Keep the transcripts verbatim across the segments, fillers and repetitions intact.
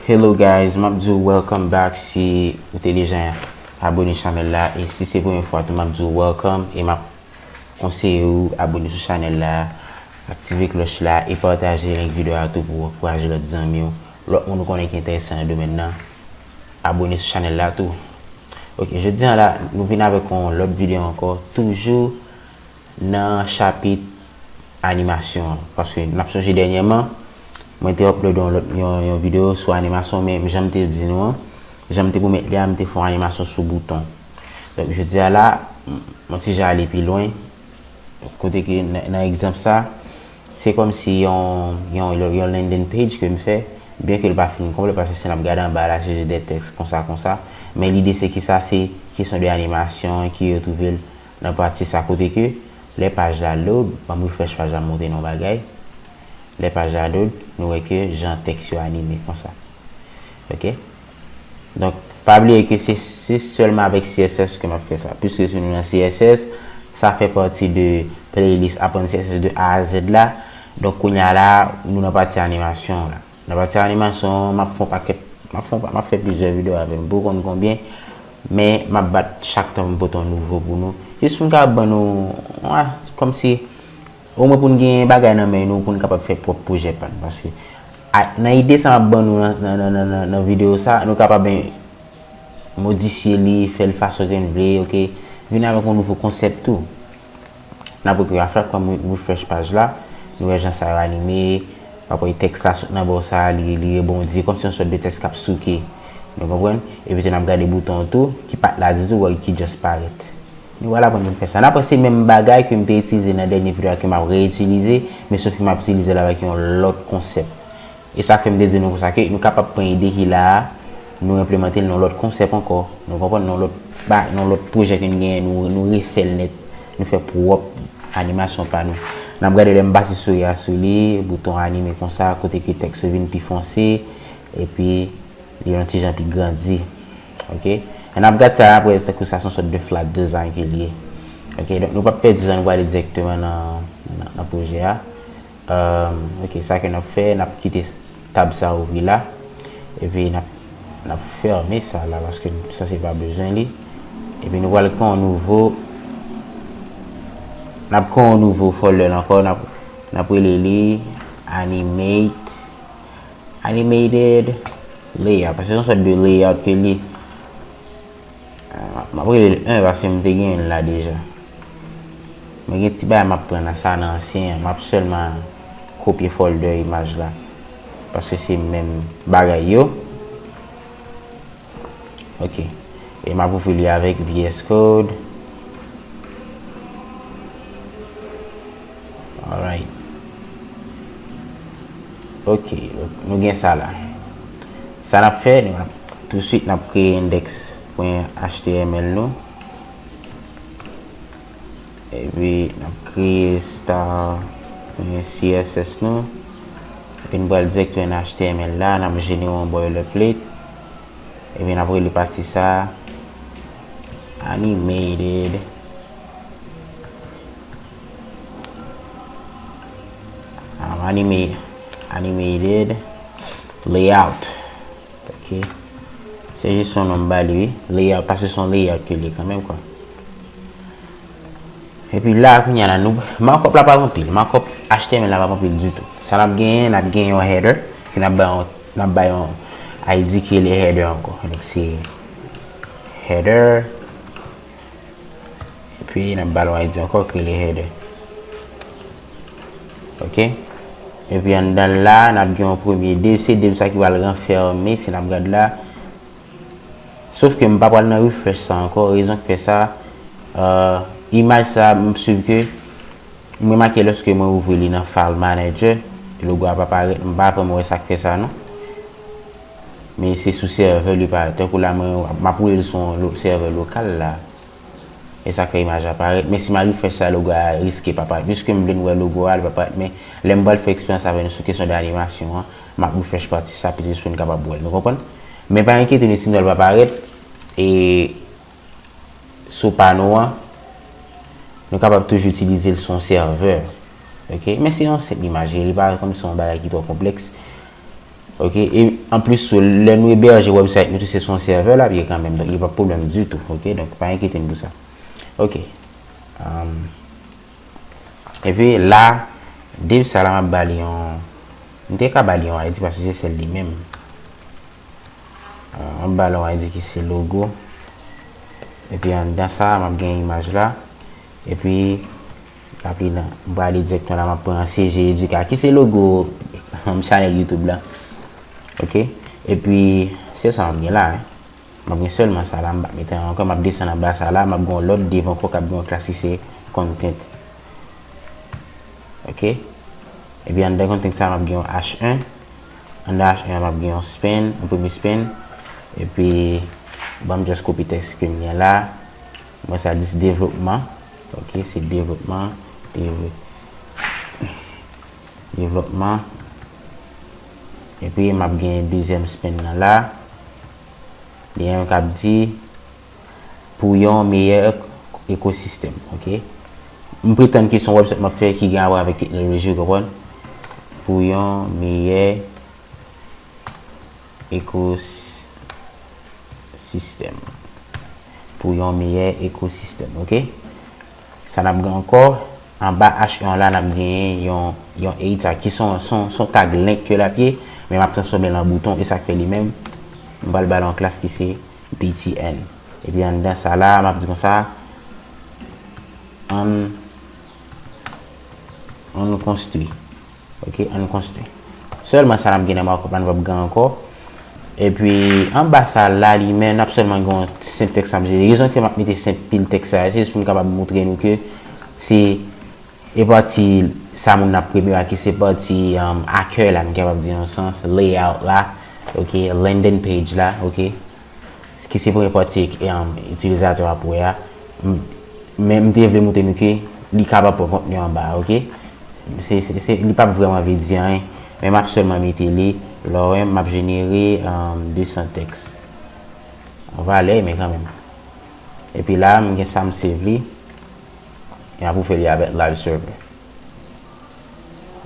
Hello guys, m ap di w welcome back si ou te deja abone chanèl la, e si se premye fwa tou, m ap di w welcome e m ap konseye w abone sou chanèl la, aktive klòch la e pataje link videyo a tou pou w ankouraje lòt zanmi w, lòt moun ou konnen ki enterese nan domèn nan, abone sou chanèl la tou. Ok, jodi a la, nou vin avèk yon lòt videyo ankò, toujou nan chapit animasyon an. Paske n ap sonje dènyèman, mwen te upload yon lòt, yon, yon videyo sou animasyon, men jan m te di nou an, jan m te pwomèt li a, m te fè yon animasyon sou bouton. Donk, jodi a la, m, mwen ti jan ale pi lwen. Kote ke nan, nan egzanp sa, se kòmsi yon, yon, yon landing page ke m fè, byen ke l pa fin konplè, paske si n ap gade anba la, se jis de tèks konsa, konsa. Men lide se ki sa, se kesyon de animasyon ki yo twouve l nan pati sa kote ke lè paj la load, ban m refresh paj la montre nou bagay. Lè paj la load, nou wè ke jan tèks yo anime konsa. Ok? Donk, pa bliye ke se, se sèlman avèk C S S ke m ap fè sa. Piske si nou nan C S S, sa fè pati de playlist aprann C S S de A a Z la. Donk, kounye a la, nou nan pati animasyon la. Nan pati animasyon, m ap fè yon pakèt, m ap fè yon pa-, m ap fè plizyè videyo avè l, m poko konn konbyen, men m ap bat chak tan pou m pote yon nouvo pou nou. Jis pou m ka ban nou, wè, kòmsi, omwen pou n gen bagay nan men nou, pou n kapab fè pwòp pwojè pa n. Paske, a, nan ide sa m ap ban nou nan, nan, nan, nan, nan, nan videyo sa, nou kapab, ben, modifye li, fè l fason ke n vle, ok? Vin avèk yon nouvo konsèp tou. N ap wè ke a chak fwa m re-, refresh paj la, nou wè jan sa yo anime, w ap wè tèks la sot nan bò sa, li, li rebondi, kòmsi yon sòt de tèks k ap souke. Nou konprann? Epi tou n ap gade bouton an tou, ki pa t la ditou, w wè ki just parèt. Nou pral aprann pou n fè sa. N ap wè se menm bagay ke m te itilize nan dènye videyo a ke m ap reyitilize, men sof ke m ap itilize l avèk yon lòt konsèp. E sa k fè m te di nou konsa ke nou kapab pran ide ki la a, nou enplimante l nan lòt konsèp ankò. Nou konprann? Nan lòt, ba, nan lòt pwojè ke n genyen, nou, nou refè l nèt. Nou fè pwòp animasyon pa nou. N ap gade lè m pase souri a sou li, bouton anime konsa, kote ke tèks yo vin pi fonse, epi li yon ti jan pi grandi. Ok? E n ap gade sa apre, tankou sa se yon sòt de flat design ke l ye. Ok, donk nou p ap pèdi tan, nou prale dirèkteman nan, nan, nan pwojè a. Ehm, ok, sa ke n ap fè, n ap kite tab sa ouvri la. Epi n ap, n ap fèmen sa la, paske nou sanse pa bezwen li. Epi nou pral kreye yon nouvo, n ap kreye yon nouvo folder la ankò, n ap, n ap rele li animate, animated layout, paske se yon sòt de layout ke li. Ah, m ap rele l en paske m te genyen l la deja. Mwen gen ti bagay m ap pran nan sa, nan ansyen an. M ap sèlman kopye folder imaj la. Paske se menm bagay yo. Ok. E m ap ouvri li avèk V S Code. Alright. Ok, donk nou gen sa la. Sa n ap fè, nou ap, touswit n ap kreye index pwen H T M L nou. Epi n ap kreye star pwen C S S nou. Epi n pral dirèkteman nan H T M L la, n ap jenere yon boilerplate. Epi n ap rele pati sa animated. Ah, anime, animated layout. Ok. Se jis yon non m ba li, wi. Layout, paske se yon layout ke li ye kanmenm, kwa. Epi la, kounye a la, nou, markup la pa anpil. Markup H T M L la pa anpil ditou. Sa n ap genyen, n ap genyen yon header, ke n ap bay yon, n ap bay yon I D ki rele header ankò. Donk, se header. Epi, n ap ba l yon I D ankò, ki rele header. Ok? Epi, anndan l la, n ap gen yon premye div, se div sa ki pral ranfèmen, si n ap gade la. Sof ke m pa pral nan refresh sa ankò. Rezon k fè sa, euh, imaj sa, m swiv ke, m remake lòske mwen ouvri li nan File Manager, logo a pa parèt. M pa vrèman wè sa k fè sa, non. Men se sou sèvè li parèt. Tankou la, mwen, m ap woule l sou yon lo-, sèvè lokal la. E sa k fè imaj la parèt. Men si m al refresh sa, logo a riske pa parèt. Piske m vle n wè logo a, li pa parèt. Men lè m pral fè eksperyans avè nou sou kesyon de animasyon an, m ap refresh pati sa, petèt pou n kapab wè l. Nou konprann? Men pa enkyete nou si m wè l pa parèt, e sou pano an, nou kapab toujou itilize l sou yon sèvè. Ok? Men se yon senp imaj, li pa kòmsi yon bagay ki twò konplèks. Ok, e anplis tou, lè nou ebèje website nou tou se sou yon sèvè l ap ye kanmenm, donk li p ap pwoblèm ditou, ok, donk pa enkyete n pou sa. Ok. Um, epi la, div sa la m ap ba li yon, m te ka ba li yon I D paske se sèl li menm. Uh, m ap ba li yon I D ki se logo. Epi anndan sa, m ap gen imaj la. Epi, apre nan, m prale dirèkteman la, m ap pran C G Educa, ki se logo chanèl YouTube la. Ok? Epi, se sa m ap gen la, wi. M ap gen sèlman sa la, m p ap mete ankò, m ap desann anba sa la, m ap gen yon lòt div ankò k ap gen yon klas ki se content. Ok? Epi anndan content sa, m ap gen yon H un. Anndan H un an, m ap gen yon span, yon premye span. Epi, ban m just kopye tèks ke m gen la. Mwen sa dis devlopman. Ok, se devlopman. Devlopman. Epi m ap gen dezyèm span nan la. Li menm k ap di pou yon meyè ekosistèm, ok? M pretann ke se yon website m ap fè ki gen rapò avèk teknoloji, ou konprann? Pou yon meyè ekosistèm. Pou yon meyè ekosistèm, ok? Sa n ap gen ankò, anba H un la, n ap genyen yon, yon A tag, ki son, son, son tag link ke l ap ye, men m ap transfòme l an bouton, e sa k fè li menm, m pral ba l yon klas ki se B T N. Epi anndan sa la, m ap di konsa, ann, ann konstwi. Ok, ann konstwi. Sèlman sa n ap gen nan markup la, nou p ap gen ankò. Epi, anba sa la, li menm, n ap sèlman gen yon senp tèks n ap jere. Rezon ke m ap mete senp pil tèks sa a, se jis pou m kapab montre nou ke se, e pati sa moun ap premye a, ki se pati, um, akèy la, nou kapab di nan sans, layout la, ok, landing page la, ok. Ki se premye pati, um, itilizatè a pou wè a. M, men m te vle montre nou ke li kapab pran kontni anba a, ok? Se, se, se, li p ap vrèman vle di anyen, men m ap sèlman mete li. Lè w wè, m ap jenere, um, de san tèks. Yon valè, men kanmenm. Epi la, m gen sa m save li. E m ap ouvè li avèk live server.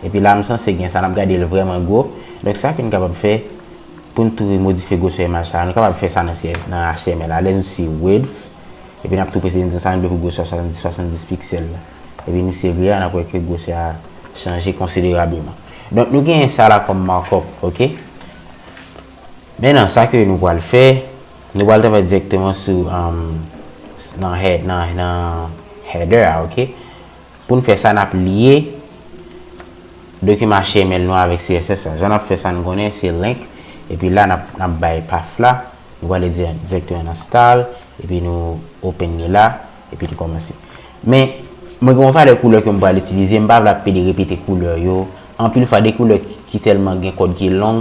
Epi la, m sanse gen sa, n ap gade l vrèman gwo. Donk, sa ke n kapab fè, pou n tou modifye gwosè imaj sa, nou kapab fè sa nan C S, nan H T M L la. Lè nou se width, epi n ap tou prese nou sa, nou vle pou gwosè swasanndis, swasanndis piksèl la. Epi nou save a, n ap wè ke gwosè a chanje konsiderableman. Donk, nou genyen sa la kòm markup, ok? Mentnan, sa ke nou pral fè, nou pral travay dirèkteman sou, um, nan head, nan, nan header a, ok? Pou n fè sa, n ap lye dokiman H T M L nou avèk C S S la. Jan n ap fè sa, nou konnen se link. Epi la, n ap, n ap bay path la. Nou prale dirè-, dirèkteman nan style. Epi nou open li la. Epi nou kòmanse. Men, mwen gen yon valè koulè ke m pral itilize. M pa vle ap pede repete koulè yo. Anpil fwa, de koulè ki, ki tèlman gen kòd ki long,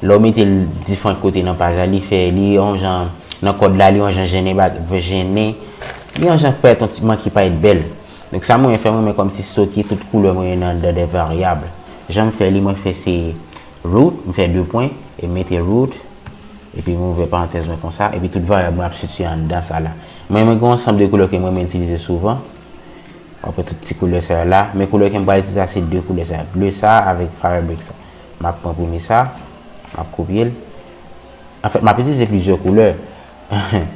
lè w mete l diferan kote nan paj la, li fè, li yon jan, nan kòd la, li yon jan jennen, jennen. Li yon jan parèt yon ti manke parèt bèl. Donk, sa mwen fè, mwen renmen kòmsi stoke tout koulè mwen yo nan, nan de varyab. Jan m fè li, mwen fè se root, m fè de pwen, e m mete root, epi m ouvè parantèz mwen konsa, epi tout varyab mwen ap sitye anndan sa la. Mwen, mwen gen yon ansanm de koulè ke mwen, mwen itilize souvan. Apre tout ti koulè sa yo la. Men koulè ke m pral itilize a, se de koulè sa yo. Ble sa avèk fire brick sa. M ap pran premye sa, m ap kopye l. Anfèt, m ap itilize plizyè koulè. M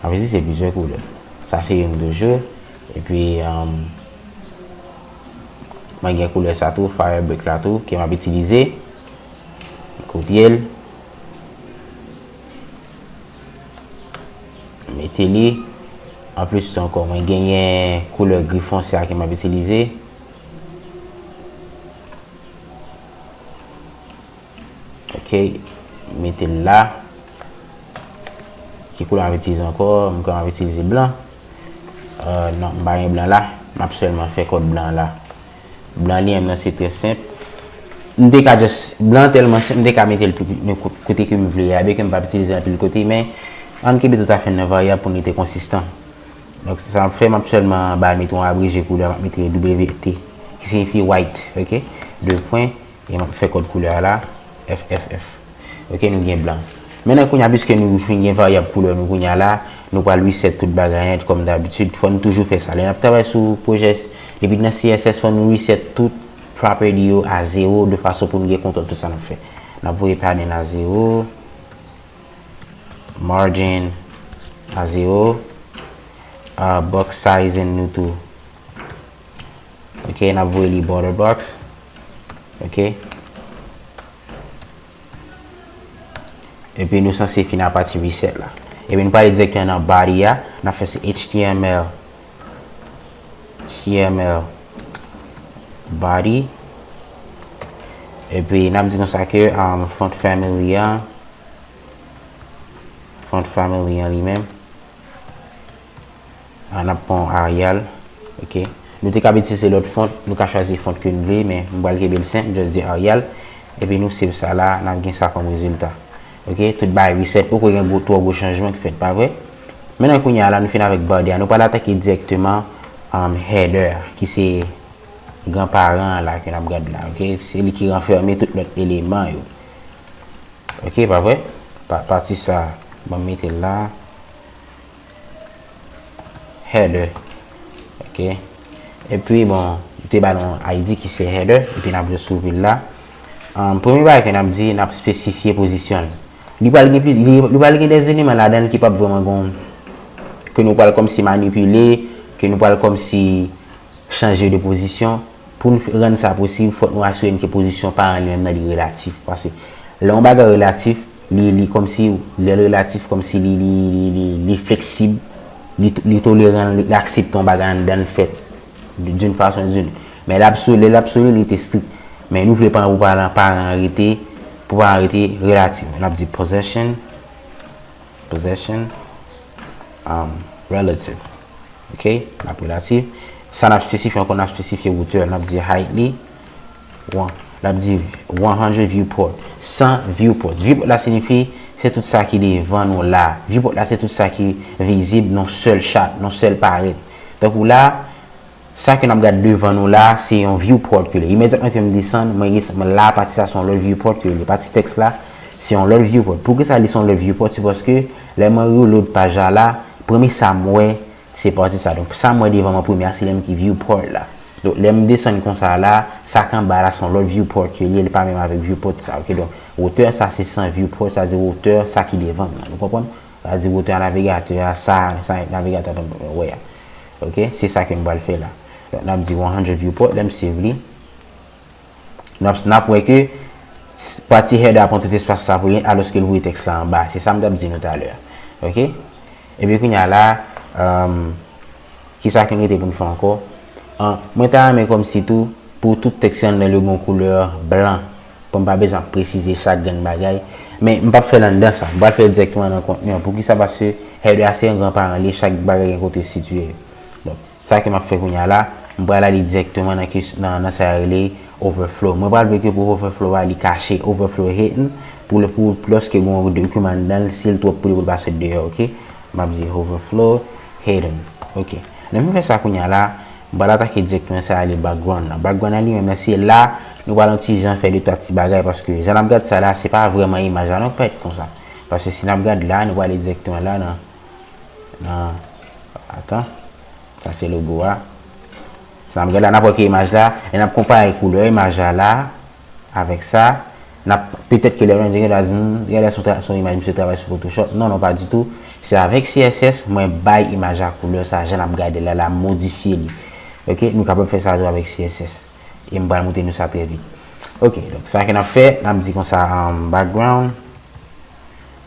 ap itilize plizyè koulè. Sa se youn toujou. Epi, um, mwen gen koulè sa tou, fire brick la tou, ke m ap itilize. M kopye l. Mete li. Anplis tou ankò, mwen genyen koulè gri fonse a ke m ap itilize. Ok, mete l la. Ki koulè m ap itilize ankò? M kwè m ap itilize blan. Euh, non, m pa gen blan la. M ap sèlman fè kòd blan la. Blan li menm nan se trè senp. M te ka just, blan tèlman senp, m te ka mete l pi, pi, men ko-, kote ke m vle a, byenke m p ap itilize anpil kote, men ann kenbe tout afè n nan varyab pou n rete konsistan. Donk, sa m ap fè, m ap sèlman ba mete yon abreje koulè, m ap mete W T, ki siyifi white, ok? De pwen, e m ap fè kòd koulè a la, F F F. Ok, nou gen blan. Mentnan, kounye a, piske nou fin gen varyab koulè nou kounye a la, nou pral reset tout bagay nèt, kòm dabitid. Fò nou toujou fè sa. Lè n ap travay sou pwojè, depi nan C S S, fò nou reset tout property yo a zewo, de fason pou nou gen kontwòl tout sa n ap fè. N ap voye padding a zewo. Margin a zewo. Uh, box sizing nou tou. Ok, n ap voye li border box. Ok. Epi nou sanse fin a pati reset la. Epi nou prale dirèkteman nan body a. N ap fè se H T M L. H T M L body. Epi n ap di konsa ke um, font family an. Font family an li menm. Ah, n ap pran Arial. Ok. Nou te ka itilize lòt font, nou ka chwazi font ke nou vle, men m pral kenbe l senp, m just di Arial. Epi nou save sa la, n ap gen sa kòm rezilta. Ok, tout bagay reset, poko gen gwo, twò gwo chanjman ki fèt, pa vre? Mennan kounye a la, nou fin avèk body a, nou pral atake dirèkteman um, header a, ki se granparan an la ke n ap gade la, ok? Se li ki ranfème tout lòt eleman yo. Ok, pa vre? Pa, pati sa, ban m mete l la. Header. Ok. Epi, bon, nou te ba l yon I D ki se header, epi n ap just ouvri l la. Um, premye bagay ke n ap di, n ap espesifye pozisyon l. Li pral gen plis, li, li pral gen de eleman ladan l ki p ap vrèman gon, ke nou pral kòmsi manipile, ke nou pral kòmsi chanje de pozisyon. Pou n rann sa posib, fòk nou asire n ke pozisyon paran li menm nan li relatif. Paske lè yon bagay relatif, li, li kòmsi, lè l relatif, kòmsi li, li, li, li, li fleksib, li, li toleran, li, li aksepte yon bagay anndan l fèt d'une façon ou d'une. Men lè l absoli, lè l absoli, li te strik. Men nou vle paran pou paran, paran an rete, pou paran an rete relatif. N ap di possession, possession, um, relative. Ok, n ap relatif. Sa n ap espesifye ankò, n ap espesifye wotè, n ap di height li, one, n ap di one hundred viewport, san viewport. Viewport la siyifi, se tout sa ki devan nou la. Viewport la, se tout sa ki vizib nan sèl shot, nan sèl parèt. Tankou la, sa ke n ap gade devan nou la, se yon viewport ke li. Imedyatman ke m desann, mwen res-, mwen la, pati sa se yon lòt viewport ke li. Pati tèks la, se yon lòt viewport. Poukisa li se yon lòt viewport? Se paske lè mwen reload paj la la, premye sa m wè, se pati sa. Donk, sa m wè devan mwen premye a, se lè m ki viewport la. Donk, lè m desann konsa la, sa k anba la, se yon lòt viewport ke li, li pa menm avèk viewport sa, ok? Donk, wotè sa, se san viewport, sa di wotè sa ki devan m nan. Nou konprann? Sa di wotè navigatè a, sa, sa navigatè a pa wè a. Ok? Se sa ke m pral fè la. Donk, n ap di one hundred viewport, lè m save li. N ap, n ap wè ke s-, pati header a pran tout espas sa pou li, alòske l voye tèks la anba. Se sa m t ap di nou talè. Ok? Epi kounye a la, um, kisa ki n rete pou n fè ankò? Ah, mwen ta renmen kòmsi tou, pou tout tèks anndan l yo gen yon koulè blan. Pou m pa bezwen ap presize chak grenn bagay. Men m p ap fè l anndan sa. M pral fè l dirèkteman nan kontni an. Poukisa? Paske header a se yon granparan li, chak bagay gen kote l sitiye. Donk, sa ke m ap fè kounye a la, m pral ale dirèkteman nan kes-, nan, nan sa yo rele overflow. Mwen pral vle ke pou overflow a, li kache overflow hidden, pou l, pou lòske gen yon dokiman anndan l, si l twòp pou li pou l pa sot deyò, ok? M ap di overflow hidden. Ok. Lè m fè sa kounye a la, m pral atake dirèkteman sa ale background la. Background la li menm nan, se la nou pral yon ti jan fè de twa ti bagay, paske jan n ap gad sa la, se pa vrèman imaj la non k parèt konsa. Paske si n ap gad la, nou prale dirèkteman la nan, nan, atan, sa se logo a. Sa n ap gad la, n ap wè ke imaj la, e n ap konpare koulè imaj la la, avèk sa, n ap, petèt ke lè moun yo ta di, "Hmm, genlè se yon tra-, se yon imaj misye travay sou Photoshop." Non, non, pa ditou. Se avèk C S S, mwen bay imaj la koulè sa, jan n ap gade la, la, modifye li. Ok, nou kapab fè sa tou avèk C S S. E m pral montre nou sa trè vit. Ok, donk, sa ke n ap fè, n ap di konsa, um, background.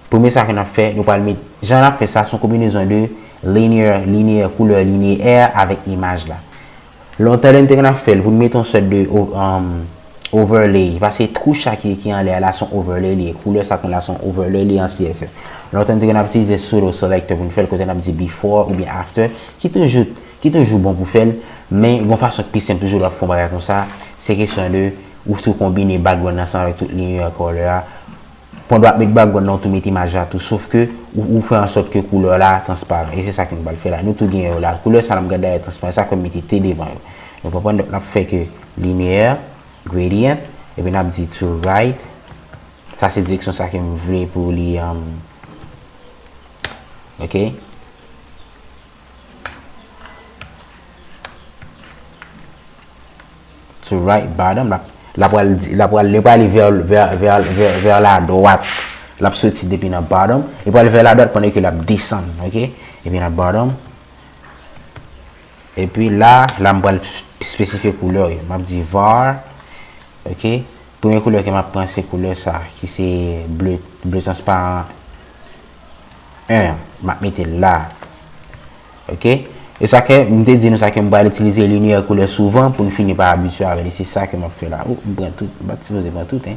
Premye sa ke n ap fè, nou pral met, jan n ap fè sa, se yon konbinezon de linear, linear, koulè lineè avèk imaj la. Lontan, lè n te konn ap fè l, pou n mete yon sòt de o-, um, overlay. Paske twouch sa ki, ki anlè a la, se yon overlay li ye. Koulè sa k anlè a, se yon overlay li ye an C S S. Lontan, n te konn ap itilize pseudo selector pou n fè l, kote n ap di before oubyen after, ki toujou, ki toujou bon pou fè l, men gon fason k pi senp toujou lè w ap fè yon bagay konsa, se kesyon de ou tou konbine background ansanm avèk tout linear color a. Pandan w ap met background nan, ou tou met imaj la tou, sof ke ou, ou fè an sòt ke koulè la transparan. E se sa ke nou pral fè la. Nou tou gen yo la. Koulè sa n ap gade a yo transparan, sa k fè m mete T devan yo. Nou konprann? Donk, n ap fè ke linear, gradient, epi n ap di to right. Sa se direksyon sa ke m vle pou li, um, ok? To right bottom, l ap, L ap pral di, l ap pral, li pral vè, vè, vè, vè, vè la dwat. L ap soti depi nan bottom, li pral vè la dwat pandan ke l ap desann, ok? Epi nan bottom. Epi la, la m pral espesifye koulè yo. M ap di var, ok? Premye koulè ke m ap pran se koulè sa, ki se ble, ble transparan en. M ap mete l la. Ok? E sa ke m te di nou sa ke m pral itilize linyè koulè souvan pou n fini pa abitye avè li. Se sa ke m ap fè la. Ou, m pran tout. M pa t sipoze pran tout, en.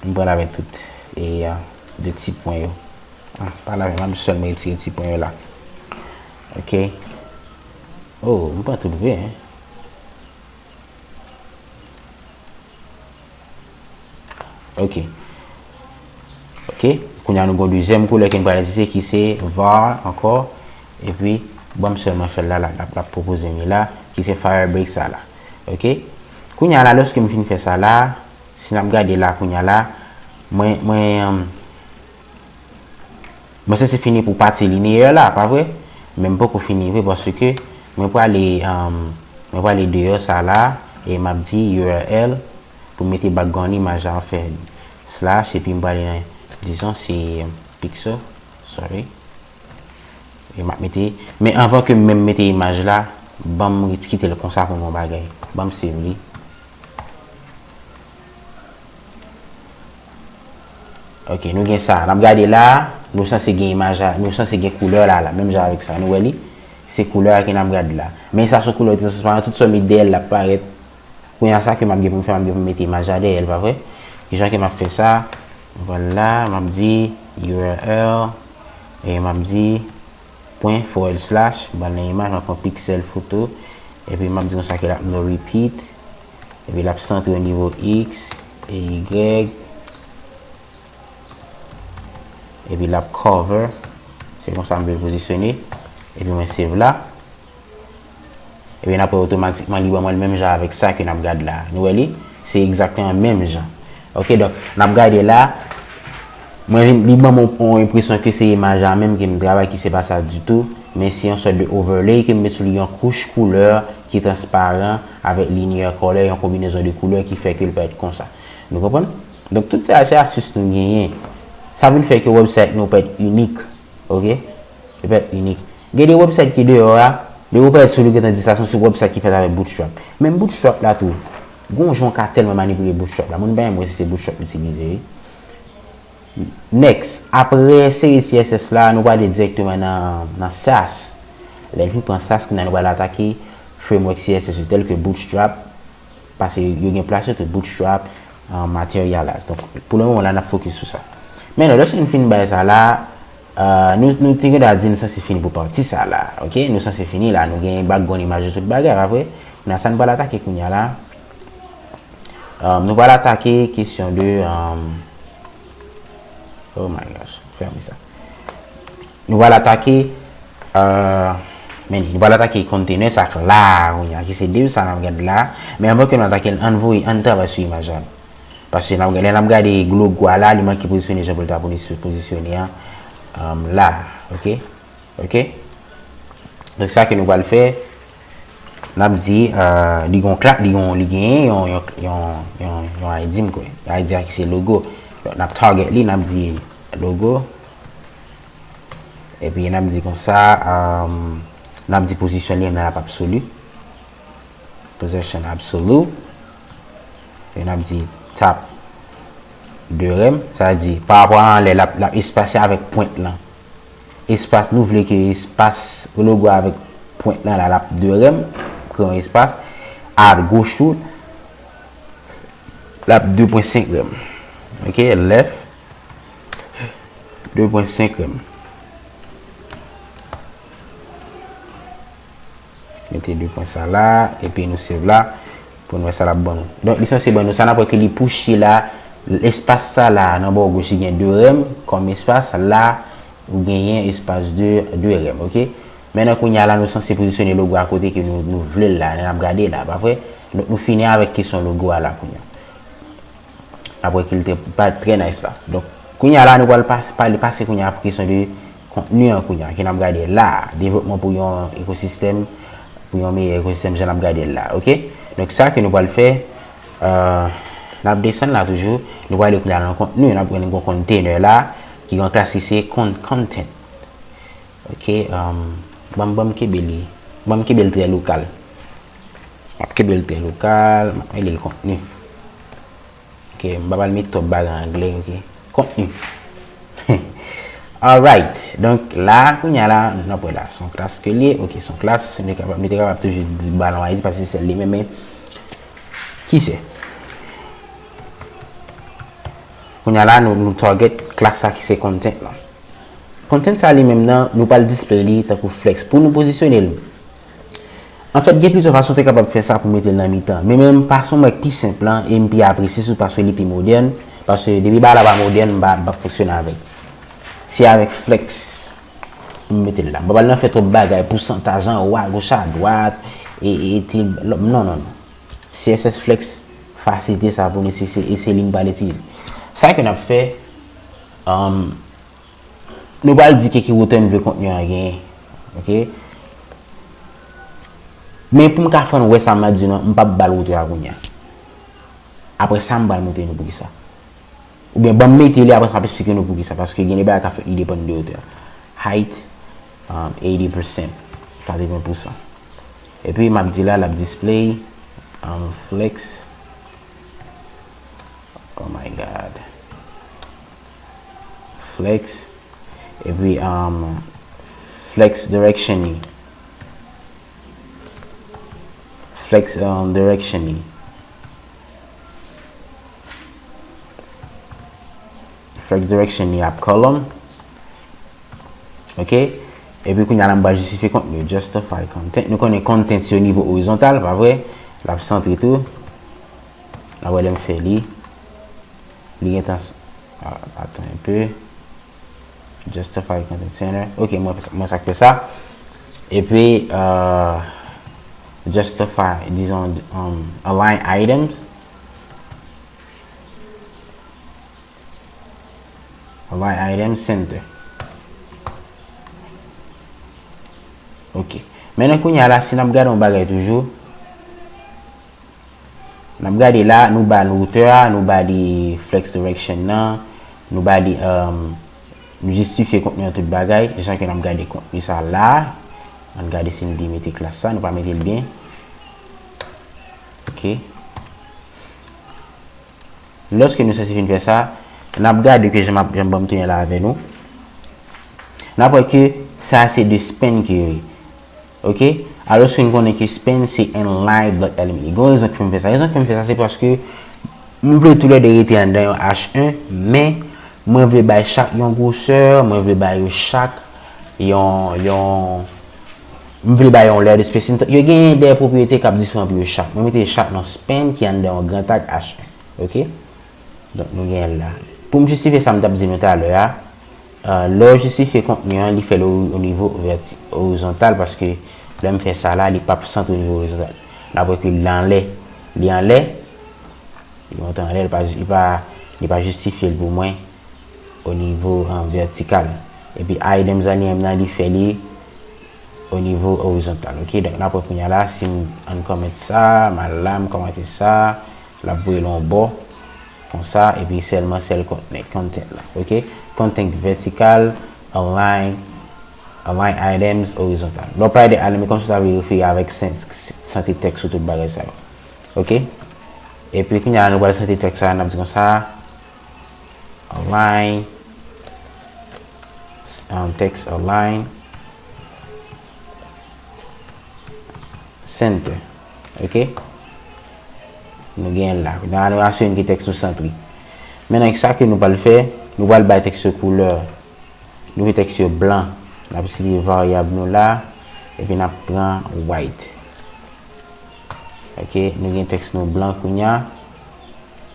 M pran l avèk tout. E, ah, de ti pwen yo. Ah, pa la menm, m ap sèlman retire ti pwen yo la. Ok? Oh, m pran tout vre, en. Ok. Ok. Kounye a nou gen yon dezyèm koulè ke n pral itilize ki se var ankò. Epi, ban m sèlman fè l la, la, la, l ap pwopoze m li la, ki se Firebreak sa la. Ok. Kounye a la, lòske m fin fè sa la, si n ap gade la kounye a la, mwen, mwen, Mwen sanse fini pou pati lineer la, pa vre? Men m poko fini vre paske mwen prale, um, mwen prale deyò sa la e m ap di U R L pou m mete background imaj la, anfen, slash, epi m prale nan, dizon, se pixel, sorry. E m ap mete, men anvan ke m menm mete imaj la, ban m kite l konsa pou m yon bagay. Ban m save li. Ok, nou gen sa. N ap gade la, nou sanse gen imaj la, nou sanse gen koulè la, la, menm jan avèk sa. Nou wè li? Se koulè a ke n ap gade la. Men sa se yon koulè transparan, tout sa met dèyè l, l ap parèt. Kounye a sa ke m ap gen pou m fè, m ap gen pou m mete imaj la dèyè l, pa vre? Kijan ke m ap fè sa? Vwala, m ap di U R L, e m ap di pwen forward slash, ban nan imaj, m ap pran pixel photo, epi m ap di konsa ke l ap no repeat, epi l ap santre o nivo X e Y, epi l ap cover, se konsa m vle pozisyone, epi mwen save la. Ebyen, apre, otomatikman, li ban mwen l menm jan avèk sa ke n ap gade la. Nou wè li? Se egzakteman menm jan. Ok, donk, n ap gade la. Mwen vin, li ban mwen yon enpresyon ke se imaj la menm ke m travay, ki se pa sa ditou, men se yon sòt de overlay ke m met sou li, yon kouch koulè ki transparan avèk linear color, yon konbinezon de koulè ki fè ke l parèt konsa. Nou konprann? Donk, tout sa, se astis nou genyen. Sa vin fè ke website nou parèt inik. Ok? Li pa inik. Gen de website ki deyò a, depi w parèt sou li, ou gentan di sa se yon website ki fèt avèk Bootstrap. Men Bootstrap la tou, gen yon jan w ka tèlman manipile Bootstrap la. Moun pa renmen wè si se Bootstrap m itilize, wi. Next, apre seri C S S la, nou prale dirèkteman nan, nan Sass. Lè n fin pran Sass, kounye a nou pral atake framework C S S yo, tèl ke Bootstrap, paske yo gen plas yo tou, Bootstrap, uh, Materialize. Donk, pou le moman la, n ap fokis sou sa. Men non, lòske nou fin bay sa la, uh, nou, nou te gentan di nou sanse fini pou pati sa la, ok? Nou sanse fini la, nou gen background imaj yo, tout bagay, pa vre? Kounye a sa nou pral atake kounye a la. Um, nou pral atake kesyon de, um, oh my gosh, fèmen sa. Nou pral atake, euh, men nou pral atake container sa k la, kounye a, ki se div sa n ap gade la. Men anvan ke nou atake l, ann voye, ann travay sou imaj la. Paske n ap, lè n ap gade logo a la, li manke pozisyone jan pou l ta pozi-, pozisyone an, um, la, ok? Ok? Donk, sa ke nou pral fè, n ap di, euh, li gon kla-, li gon, li genyen yon, yon, yon, yon, yon I D m kwè. I D a ki se logo. Donk, n ap target li, n ap di logo. Epi n ap di konsa, um, n ap di pozisyon li menm nan l ap absolu. Position absolu. Epi n ap di top de rem. Sa vle di, pa rapò a anlè, l ap, l ap espase avèk pwent lan. Espas, nou vle ke espas logo avèk pwent lan la, l ap de rem. Kreye yon espas. A goch tou, l ap de pwen senk rem. Ok, left. De pwen senk rem. Mete de pwen sa la, epi nou save la, pou n wè sa l ap ban nou. Donk, li sanse ban nou sa, n ap wè ke li pouche la, espas sa la, nan bò goch, li gen de rem kòm espas, la, ou genyen espas de, de rem, ok? Mentnan, kounye a la, nou sanse pozisyone logo a kote ke nou, nou vle l la, lè n ap gade la, pa vre? Donk, nou fini avèk kesyon logo a la, kounye a. Apre ke li te pa trè nice la. Donk, kounye a la, nou pral pas-, pale, pase kounye a pou kesyon de kontni an kounye a, ke n ap gade la. Devlopman pou yon ekosistèm, pou yon meyè ekosistèm, jan n ap gade l la, ok? Donk, sa ke nou pral fè, euh, n ap desann la toujou, nou pral ale kounya nan kontni, n ap gen yon container la, ki gen yon klas ki se con-, content. Ok, um, ban m, ban m kenbe li, ban m kenbe l trè lokal. M ap kenbe l trè lokal, m ap rele l kontni. Ok, m pa pral met twòp bagay anglè, ok. Kontni. Alright. Donk, la, kounya la, n ap wè la, se yon klas ke l ye. Ok, se yon klas, nou te kapab, nou te kapab toujou di balon a izi, paske se sèl li menm, men ki se. Kounya la, nou, nou target klas sa ki se content lan. Content sa li menm nan, nou pral display li tankou flex. Pou nou pozisyone l, anfèt, gen plizyè fason w te kapab fè sa pou mete l nan mitan. Men, men m pa se yon bagay ki pi senp lan, e m pi apresye sou paske li pi modèn. Paske depi bagay la pa modèn, m pa, m p ap fonksyone avè l. Se avèk flex m mete l la. M pa pral nan fè twòp bagay, pousantaj anwo, agoch, adwat, e, e, e, non, non, non. C S S flex fasilite sa pou nou, se, se, e se li m pral itilize. Sa ke n ap fè, um, nou pral di ke ki wotè nou vle kontni an genyen. Ok? Men pou m ka fè n wè sa m ap di nou, m p ap ba l wotè a kounya. Apre sa, m pral montre nou poukisa. Oubyen ban m mete li, apre sa, m ap eksplike nou poukisa. Paske gen de bagay k ap fèt, li depann de wotè a. Height, um, eighty percent, katreven pousan. Epi, m ap di la, l ap display, um, flex. Oh my God. Flex. Epi, um, flex direction li. Flex, um, direction li. Flex direction li ap column. Ok? Epi kounya la m pral jistifye kontni. Justify content. Nou konnen content se o nivo orizontal, pa vre? L ap santre tou. N ap wè lè m fè li. Li gentan s-, ah, attends un peu. Justify content center. Ok, mwen, mwen sa k fè sa. Epi, euh, justify, disons, um, align items. Align items center. Ok. Mennen kounya la, si n ap gade yon bagay toujou, n ap gade la, nou ba l wotè a, nou ba li flex direction nan, nou ba li, um, nou jistifye kontni an tout bagay, jan ke n ap gade kontni sa la. Ann gade si n byen mete klas sa, nou pa mete l byen. Ok. Lòske nou sanse fin fè sa, n ap gade ke jan m ap, jan ban m tounen la avè nou. N ap wè ke sa se de span ke yo ye. Ok? Alòske n konnen ke span se inline block element. Gen yon rezon ki fè m fè sa. Rezon ki fè m fè sa, se paske m vle toulède rete anndan yon H un, men mwen vle bay chak yon gwosè, mwen vle bay yo chak yon, yon, m vle bay yon layer de spacing. Yo genyen de pwopriyete k ap diferan pou yo chak. Mwen mete yo chak nan span ki anndan yon gran tag H un. Ok? Donk, nou genyen l la. Pou m jistifye sa m t ap di nou talè a, euh, lè w jistifye kontni an, li fè l o, o nivo vèti-, orizontal, paske lè m fè sa la, li p ap santre o nivo orizontal. N ap wè ke li anlè, li anlè, li monte anlè, li pa, li pa, li pa jistifye l pou mwen o nivo, euh, vètikal. Epi items an li menm nan, li fè li o nivo orizontal. Ok, donk n ap wè kounya la, si m, ann kòmante sa, m al la, m kòmante sa, l ap voye l yon bò, konsa, epi sèlman sèl content, content la. Ok, content vètikal, align, align items orizontal. Lè w pale de align, men kòmsi w ta vle refere avèk sen-, santre tèks sou tout bagay sa yo. Ok, epi kounya la, nou pral santre tèks sa, n ap di konsa, align, um, text align, center. Ok? Nou genyen l la. Kounya la, nou asire n ke tèks nou santre. Mennen, sa ke nou pral fè, nou pral bay tèks yo koulè. Nou vle tèks yo blan. N ap itilize varyab nou la, epi n ap pran white. Ok, nou gen tèks nou blan kounya,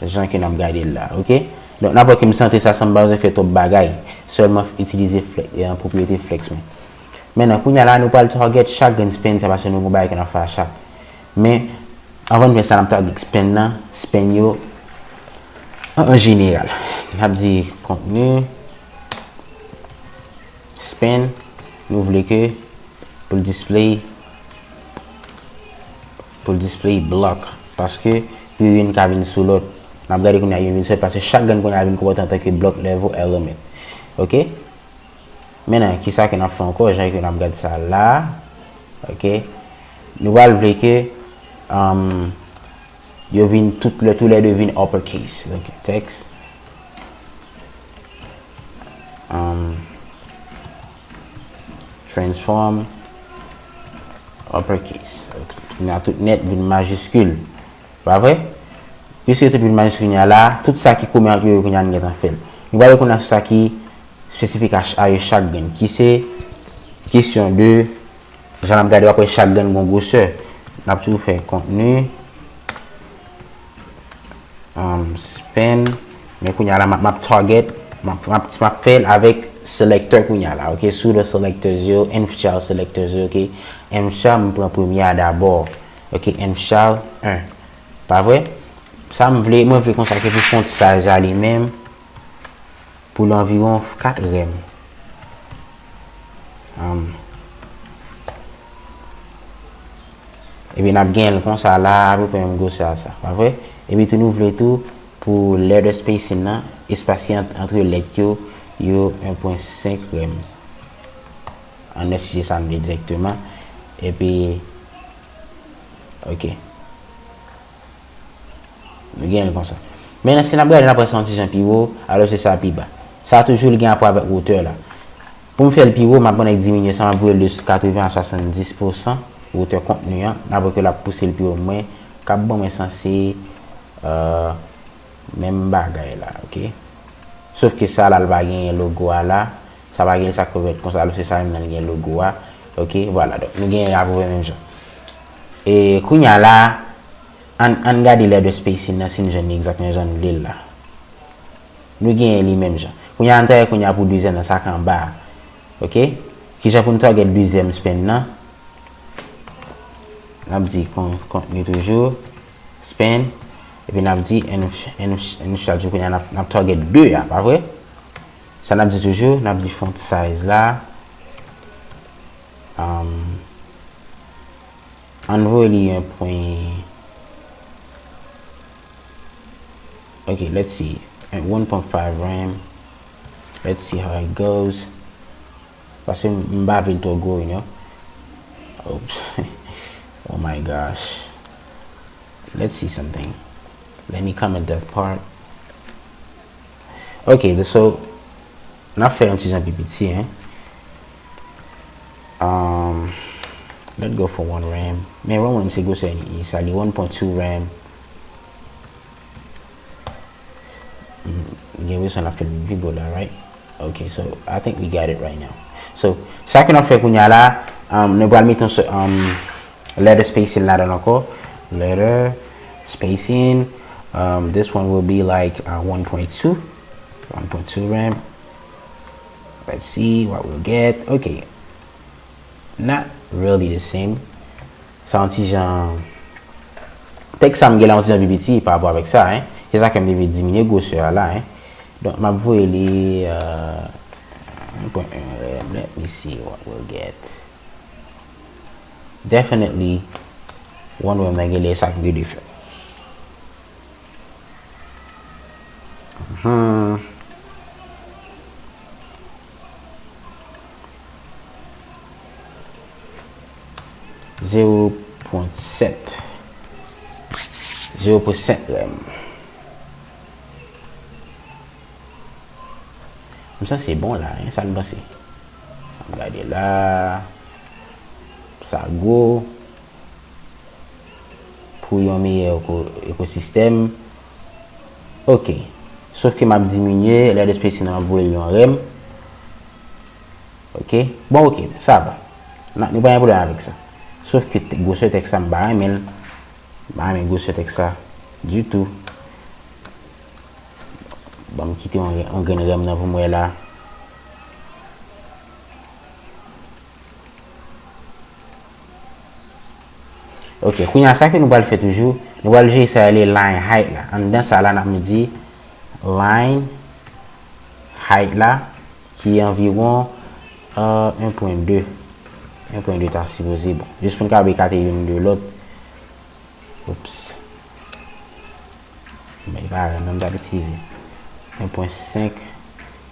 jan ke n ap gade l la, ok? Donk, n ap wè ke m santre sa san m pa bezwen fè twòp bagay, sèlman itilize fle-, eh, pwopriyete flex mwen. Mennen, kounya la, nou pral target chak grenn span sa, paske nou gen bagay ke n ap fè a chak. Men, anvan n fè sa, n ap target span nan, span yo, an, an jeneral. N ap di kontni, span, nou vle ke pou l display, pou l display block, paske pou youn ka vin sou lòt. N ap gade kounye a youn vin sou lòt, paske chak grenn kounye a vin konpòte antanke block level element. Ok? Mennen, kisa ke n ap fè ankò, jan ke n ap gade sa la. Ok? Nou pral vle ke, um, yo vin tout le, tou le de vin uppercase. Donk, text, um, transform uppercase. Ok. Kounye a tout nèt vin majiskil. Pa vre? Piske yo te vin majiskil kounye a la, tout sa ki komen ant yo, yo kounye a n gentan fè l. Nou pral konnen sa ki espesifik a ch-, a yo chak grenn, ki se kesyon de, jan n ap gade, w ap wè chak grenn gon gwosè. N ap toujou fè kontni, um, span, men kounye a la, m ap, m ap target, m ap, m ap, m ap fè l avèk selector kounye a la, ok? Pseudo selectors yo, inf char selectors yo, ok? Inf char, m pran premye a dabò, ok? Inf char en. Pa vre? Sa m vle, mwen vle konsa ke pou font size a li menm, pou l anviwon kat rem. Um, epi n ap genyen l konsa la, apeprè menm gwosè a sa, pa vre? Epi tou nou vle tou pou letter spacing nan, espas ki ant, antre lèt yo, yo en pwen senk rem. An nèt si se sa n vle dirèkteman. Epi, ok. Nou genyen l konsa. Mennen, si n ap gade, n ap wè sa yon ti jan pi wo, alò se sa pi ba. Sa toujou li gen rapò avèk wotè la. Pou m fè l pi wo, m ap annik diminye sa, m ap voye l de katreven a swasanndis pousan wotè kontni an. N ap wè ke l ap pouse l pi wo, mwen, k ap ban mwen sanse, euh, menm bagay la, ok? Sof ke sa la, l pa genyen logo a la. Sa pa genyen sa k fèt konsa, alò se sa menm nan li gen logo a. Ok, vwala. Donk, nou genyen apeprè menm jan. E kounye a la, ann, ann gade letter spacing nan, si n jwenn li egzakteman jan n vle l la. Nou genyen li menm jan. Kounye a, ann travay kounye a pou dezyèm nan, sa k anba a. Ok? Kijan pou n target dezyèm span nan? N ap di kon-, kontni toujou, span, epi n ap di inf, inf, inf char, kounye a n ap, n ap target de a, pa vre? Sa n ap di toujou, n ap di font size la. Um, ann voye li en pwen. Ok, let's see. One point five rem. Let's see how it goes. Paske m, m pa vle l twò gwo, you know. Oops. Oh my gosh. Let's see something. Let me comment that part. Ok, so, n ap fè yon ti jan pi piti, hein. Um, let's go for one rem. Men one rem se gwosè sa li, one point two rem. Mm, gen rezon l ap fè l vin pi gwo la, right? Ok, so I think we got it right now. So, sa ke n ap fè kounye a la, um, nou pral mete yon se-, um, letter spacing ladan l ankò. Letter spacing, um, this one will be like, uh, one point two, one point two rem. Let's see what we'll get. Ok. Not really the same. Sa yon ti jan, tèks sa m gen la yon ti jan pi piti pa rapò avèk sa, hein. Se sa ke m te vle diminye gwosè a la, hein. Donk, m ap voye li, euh, en pwen en rem. Let me see what we'll get. Definitely, one rem nan gen lè sa k vle fè. Hmm. Zewo pwen sèt. Zewo pwen sèt rem. M sanse bon la, hein, sa n panse? Ann gade la. Sa gwo. Pou yon meyè eko-, ekosistèm. Ok. Sof ke m ap diminye letter spacing nan, m ap voye l yon rem. Ok. Bon, ok, sa va. N a, nou pa gen pwoblèm avèk sa. Sof ke te-, gwosè tèks sa, m pa renmen l. M pa renmen gwosè tèks sa ditou. Ban m kite yon, yon grenn rem nan pou m wè la. Ok, kounye a sa ke nou pral fè toujou, nou pral jere sa rele line height la. Anndan sa la, n ap di line height la, ki anviwon, euh, en pwen de. En pwen de ta sipoze bon. Jis pou n ka ekate youn de lòt. Oops. Men pa menm ta eskize. En pwen senk,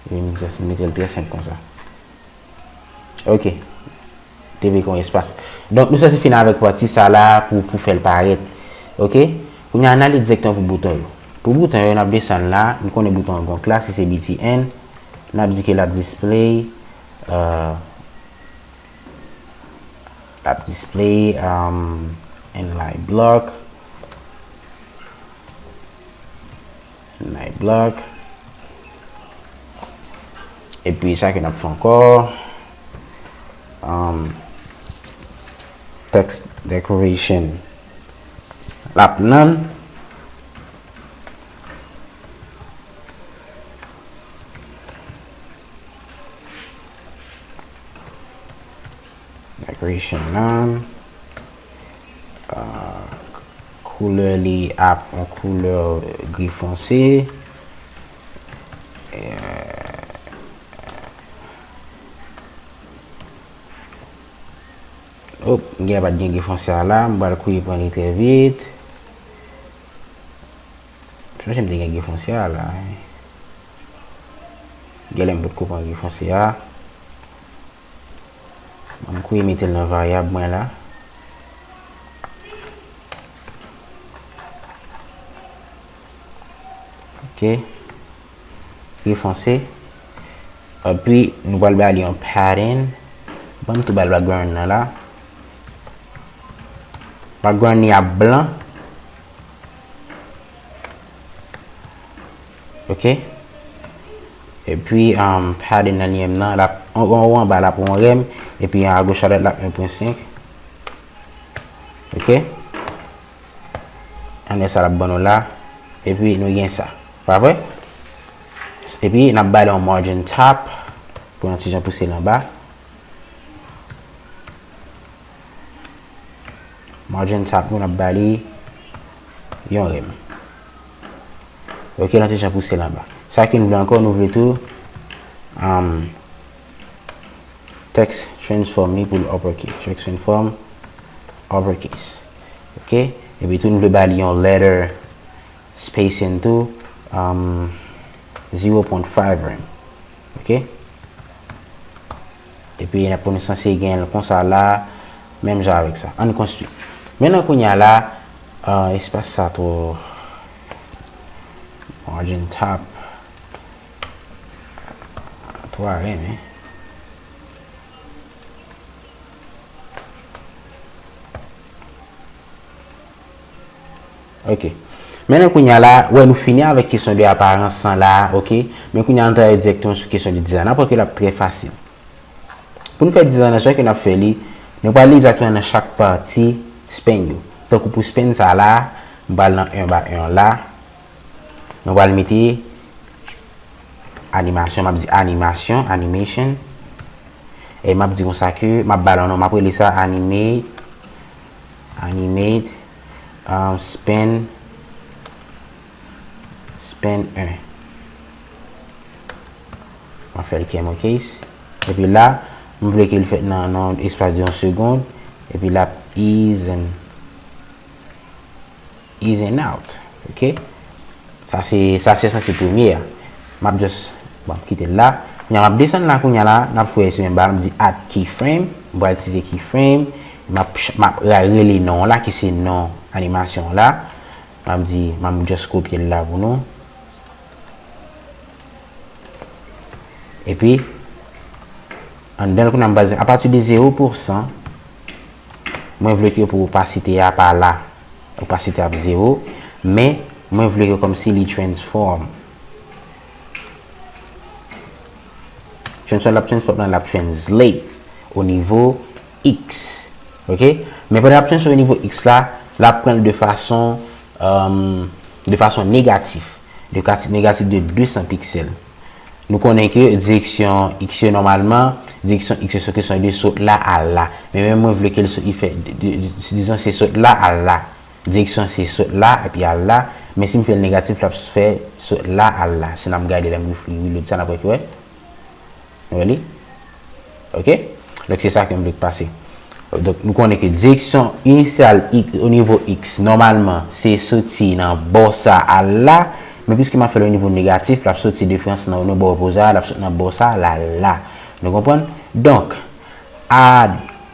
epi m just mete l trè senp konsa. Ok. Te vle gen yon espas. Donk, nou sanse fin avèk pati sa la pou, pou fè l parèt. Ok? Kounye a, n ale dirèkteman pou bouton yo. Pou bouton yo, n ap desann la. Nou konnen bouton an gon klasi, se B T N. N ap di ke l ap display, euh, l ap display, um, inline block. Inline block. Epi sa ke n ap fè ankò, um, text decoration. L ap none. Decoration none. Ah, koulè li ap yon koulè gri fonse. Eh, op, m gen pa t gen gri fonse a la, m pral kouri pran li trè vit. M sonje m te gen gri fonse a la, wi. Genlè m potko pran gri fonse a. Ban m kouri mete l nan varyab mwen la. Ok. Gri fonse. Epi, nou pral ba li yon pattern. Ban m tou ba l background nan la. Background li ap blan. Ok. Epi, um, pattern nan li menm nan, l ap, an, an, anba, l ap yon rèm. Epi, agoch a dwat, l ap en pwen senk. Ok. Anlè sa, l ap ban nou la. Epi, nou gen sa. Pa vre? Epi, n ap ba li yon margin top pou yon ti jan pouse l anba. Margin top nou, n ap ba li yon rèm. Ok, l yon ti jan pouse l anba. Sa ke nou vle ankò, nou vle tou, um, text transform li pou l uppercase. Text transform uppercase. Ok? Epi tou, nou vle ba li yon letter spacing tou, um, zero point five rèm. Ok? Epi, n ap konn sanse gen l konsa la, menm jan avèk sa. Ann konstwi. Mentnan kounye a la, ah, espas sa twò, margin top twò renmen. Ok. Mentnan kounye a la, wè nou fini avèk kesyon de aparans lan la, ok? Men kounye a nou travay dirèkteman sou kesyon de dizay. N ap wè ke l ap trè fasil. Pou n fè dizay nan jan ke n ap fè li, nou pral egzakteman nan chak pati span yo. Tankou pou span sa la, m pral nan en ba en la. Nou pral mete animasyon, m ap di animasyon, animation. E m ap di konsa ke m ap ba l yon non, m ap rele sa animate, animate, um, span, span en. M ap fè l camel case. Epi la, m vle ke l fèt nan, nan espas de yon segonn. Epi l ap ease in, ease in out. Ok? Sa se, sa se sanse premye a. M ap just, bon, kite l la. Kounye a, m ap desann la, kounye a la, n ap fouye sou menm ba, m di add keyframe. M pral itilize keyframe. M ap, m ap ra-, rele non la, ki se non animasyon la. M ap di, m ap just kopye l la pou nou. Epi, anndan l kounye a m pral di, apati de zewo pou san, mwen vle ke pou opasite a pa la, opasite a ap zewo, men mwen vle ke kòmsi li transform. Transform, l ap transform nan, l ap translate o nivo X. Ok? Men pandan l ap transform o nivo X la, l ap pran l de fason, um, de fason negatif. De kati-, negatif de de san piksèl. Nou konnen ke direksyon X yo nòmalman, direksyon X yo se kesyon de sot la al la. Men menm mwen vle ke l sot, li fè, de, de, de, dizon se sot la al la. Direksyon se sot la epi al la. Men si m fè l negatif, l ap fè sot la al la. Si n ap gade lè m refri-, reload sa, n ap wè ki wè. Nou wè li? Ok? Donk se sa ke m vle k pase. Donk, nou konnen ke direksyon inisyal x, o nivo x, nòmalman, se soti nan bò sa al la, men piske m ap fè l o nivo negatif, l ap soti diferans nan, nan bò opoze a, l ap soti nan bò sa al la. Nou konprann? Donk, a,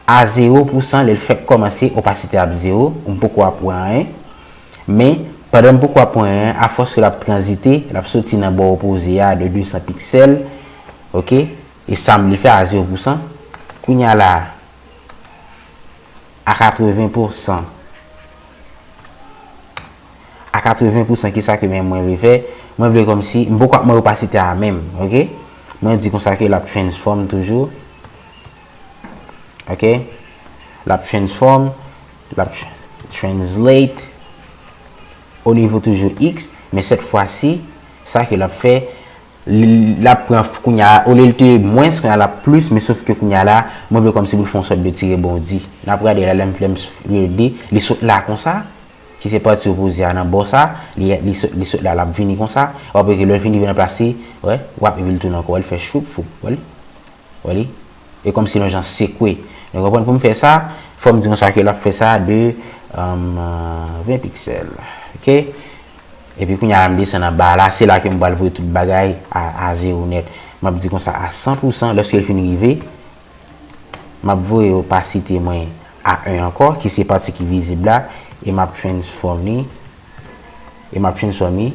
a zewo pousan, lè l fèk kòmanse, opasite ap zewo, m poko ap wè anyen. Men, pandan m poko ap wè anyen, afòs ke l ap tranzite, l ap soti nan bò opoze a de de san piksèl, oke? E sa m vle fè a zewo pousan. Kounye a la, a katreven pousan. A katreven pousan, kisa ke men mwen vle fè? Mwen vle kòmsi, m poko ap mwen opasite a menm, oke? Mwen di konsa ke l ap transform toujou. Oke? L ap transform, l ap tr-, translate o nivo toujou x, men sèt fwa si, sa ke l ap fè, li, l ap pran kounye a, olye l te mwens, kounye a l ap plis, men sof ke kounye a la, mwen vle kòmsi pou l fè yon sòt de ti rebondi. N ap gade la, lè m, lè m rele, li sot la konsa, ki se pati opoze a nan bò sa, li, li sot, li sot la, l ap vini konsa, w ap wè ke lè l vini, vin ranplase, wè, w ap epi l tounen ankò, wè, l fè choup, foup, wè li. Wè li? E kòmsi yon jan sekwe. Nou konprann pou m fè sa, fò m di konsa ke l ap fè sa de, um, ven piksèl. Oke? Epi kounye a m desann anba la, se la ke m pral voye tout bagay a, a zewo nèt. M ap di konsa a san pousan, lòske l fin rive, m ap voye opasite mwen a en ankò, ki se pati ki vizib la, e m ap transform li, e m ap transform li,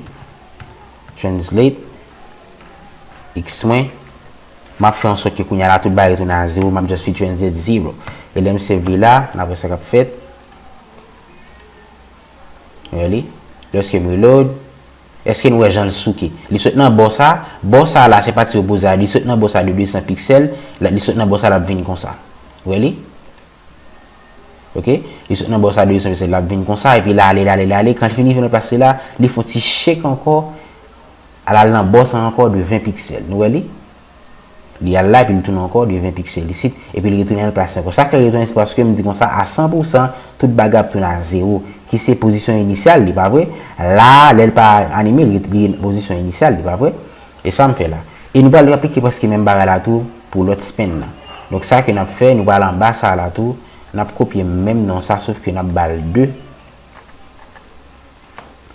translate, x mwen, m ap fè an sòt ke kounye a la, tout bagay retounen a zewo, m ap just fi translate zero. E lè m save li la, n ap wè sa k ap fèt. Wè li? Lòske m reload, èske nou wè jan l souke? Li sot nan bò sa, bò sa la, se pati opoze a, li sot nan bò sa de de san piksèl, la, li sot nan bò sa, l ap vin konsa. Wè li? Oke? Li sot nan bò sa de de san piksèl, l ap vin konsa, epi l ale, l ale, l ale. Kan l fini, fini pase la, li fè yon ti shake ankò, al al nan bò sa ankò de ven piksèl. Nou wè li? Li al la, epi li tounen ankò de ven piksèl isit, epi li retounen al plase ankò. Sa fè li retounen, se paske m di konsa, a san pousan, tout bagay ap tounen a zewo, ki se pozisyon inisyal li, pa vre? La, lè l pa anime, li, li pozisyon inisyal li, pa vre? E sa m fè la. E nou pral aplike prèske menm bagay la tou pou lòt spend nan. Donk, sa ke n ap fè, nou pral anba sa la tou, n ap kopye menm non sa, sof ke n ap ba l de.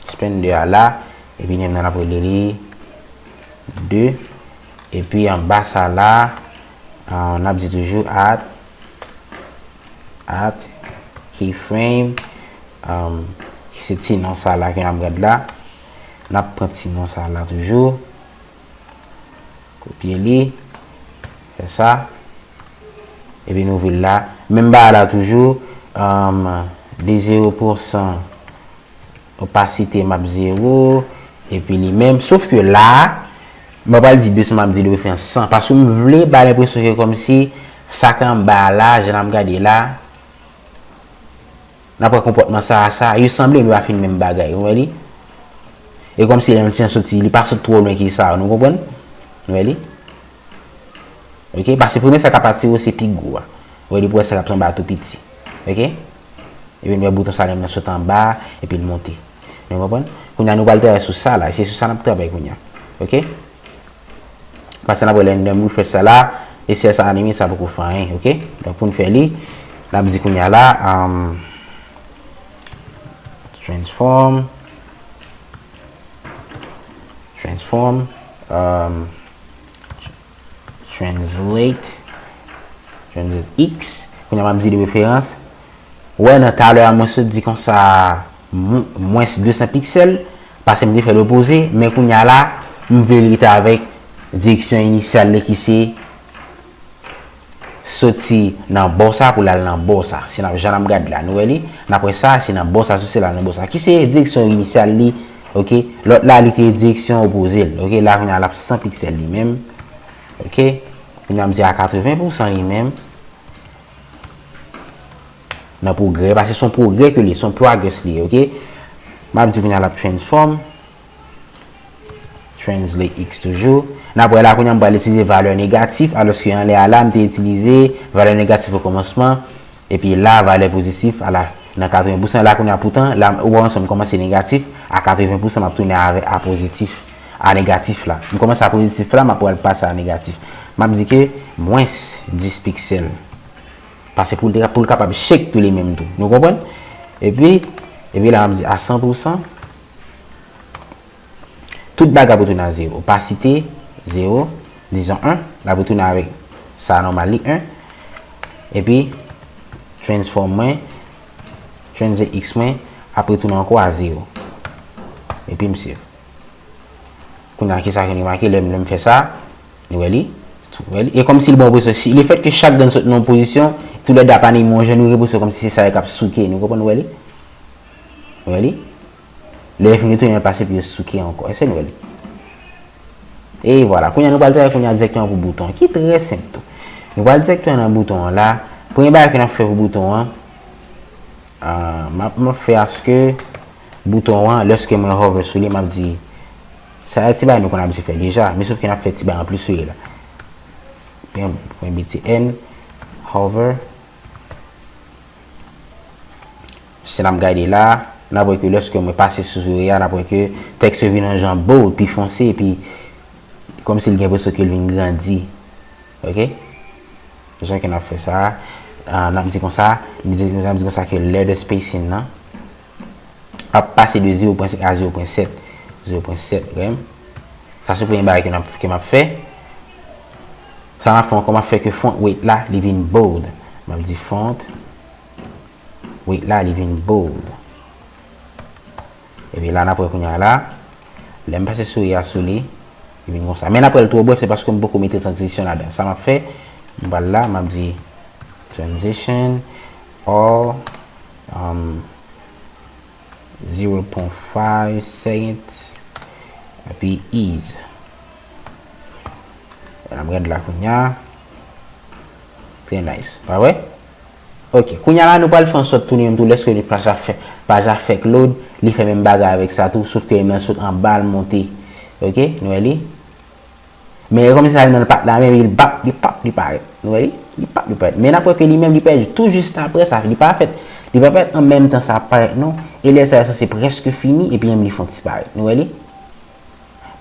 Spend de a la, epi menm nan n ap rele li de, epi anba sa la, ah, n ap di toujou at, at keyframe, um, se ti non sa la ke n ap gad la. N ap pran ti non sa la toujou. Kopye li. Fè sa. Epi nou ouvri l la. Menm bagay la toujou. Um, de zewo pousan opasite m ap zewo. Epi li menm. Sof ke la, mwen pral di de san, m ap di de preferans san. Paske m vle ba l enpresyon ke kòmsi sa k anba la, jan n ap gade la, n ap wè konpòtman sa a, sa, yo sanble, men pa fin menm bagay. Ou wè li? E kòmsi lè yon ti jan soti, li pa sot twò lwen ke sa a, nou konprann? Ou wè li? Oke? Paske premye sa k ap atire w, se pi gwo a. Ou wè li pou wè sa k ap anba a tou piti. Oke? Epi nou wè bouton sa a, li menm sot anba, epi l monte. Nou konprann? Kounye a, nou pral travay sou sa la. Se sou sa n ap travay kounye a. Oke? Paske n ap wè lè n refresh sa la, e si sa anime, sa poko fè anyen, oke? Donk, pou n fè li, n ap di kounye a la, um, transform, transform, um, translate, translate x. Kounye a, m ap di de preferans, wè, nan talè a, mwen sot di konsa, mw-, mwens de san piksèl, paske m te fè l opoze, men kounye a la, m vle l rete avèk direksyon inisyal li ki se soti nan bò sa pou l al nan bò sa. Se nan, jan n ap gade la, nou wè li? N ap wè sa, se nan bò sa, soti la nan bò sa. Ki se direksyon inisyal li, oke? Lòt la, li te direksyon opoze l, oke? La, kounye a, l ap san piksèl li menm, oke? Kounye a, m di a katreven pousan li menm. Nan pwogrè, paske se yon pwogrè ke li, se yon progress li ye, oke? M ap di kounye a l ap transform, translate x toujou. N ap wè la, kounye a m pral itilize valè negatif, alòske anlè a la, m te itilize valè negatif o kòmansman, epi la, valè pozitif a la, nan katreven pousan. La, kounye a, poutan, la, ou wè, m kòmanse negatif, a katreven pousan, m ap tounen avè, a pozitif, a negatif la. M kòmanse a pozitif la, m ap pral pase a negatif. M ap di ke mwens dis piksèl. Paske pou l te ka, pou l kapab shake tou li menm tou. Nou konprann? Epi, epi la, m ap di a san pou san. Tout bagay ap retounen a zewo. Opasite, zewo. Dizon en. L ap retounen avèk sa nòmal li, en. Epi, transform mwen, transient X mwen, ap retounen ankò a zewo. Epi m save. Kounye a, kisa ke n remake lè m, lè m fè sa? Nou wè li? Ou wè li? E kòmsi l ba w enpresyon, si, lefèt ke chak grenn sot nan yon pozisyon, toulède ap anime yon jan, nou gen enpresyon kòmsi se sa yo k ap souke. Nou konprann? Ou wè li? Ou wè li? Lè yo fin retounen, l pase pou yo souke ankò. Èske nou wè li? E vwala. Kounye a, nou pral travay kounye a dirèkteman pou bouton an, ki trè senp tou. Nou pral dirèkteman nan bouton an la. Premye bagay ke n ap fè pou bouton an, ah, m ap, m ap fè aske bouton an, lèske mwen hover sou li, m ap di, sa se ti bagay nou konn abitye fè deja, men sof ke n ap fè ti bagay anplis sou li la. Pwen, pwen B T N, hover. Si n ap gade la, n ap wè ke lèske mwen pase sou souris a, n ap wè ke tèks yo vin an jan bold, pi fonse, epi kòmsi l gen enpresyon ke l vin grandi. Ok? Jan ke n ap fè sa, ah, n ap di konsa, n ap di, n ap di konsa ke lè de spacing nan ap pase de zewo pwen senk a zewo pwen sèt. Zewo pwen sèt, ok? Sa se premye bagay ke n ap, ke m ap fè. Sa m ap fè ankò, m ap fè ke font weight la, li vin bold. M ap di font weight la, li vin bold. Epi la, n ap wè kounye a la, lè m pase souris a sou li, li vin konsa. Men n ap wè l twò brèf, se paske m poko mete tranzisyon ladan. Sa m ap fè, m pral la, m ap di transition all, um, zero point five seconds, epi ease. N ap gade la kounye a. Trè nice. Pa vre? Ok. Kounye a la, nou pral fè an sòt tou, nou menm tou, lèske li pa ja fè, pa ja fèk load, li fè menm bagay avèk sa tou, sof ke li menm sot anba, l monte. Ok? Nou wè li? Men kòmsi sa li menm li pa t la, men li pap, li pap, li parèt. Nou wè li? Li pap, li parèt. Men n ap wè ke li menm, li pèdi tou jis apre sa. Li pa fèt, li pa fèt an menm tan sa ap parèt, non. E lè sa yo sanse prèske fini, epi menm li fè yon ti parèt. Nou wè li?